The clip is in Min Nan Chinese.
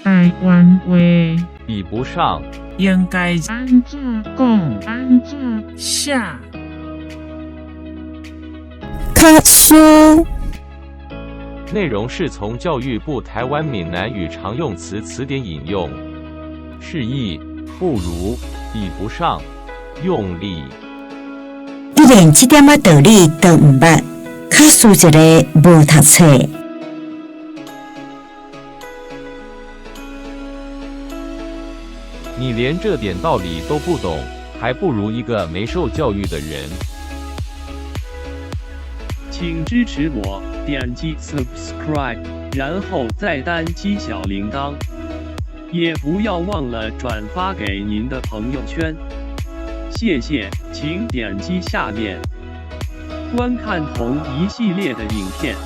台灣話比不上，應該按怎講？按怎寫？較輸。內容是從教育部台灣閩南語常用詞詞典引用，釋義不如、比不上、用力。你連這點仔道理都毋捌，較輸一个無讀冊。你連這點道理都不懂，還不如一個沒受教育的人。請支持我，點擊 subscribe，然後再單擊小鈴鐺，也不要忘了轉發給您的朋友圈。謝謝，請點擊下面觀看同一系列的影片。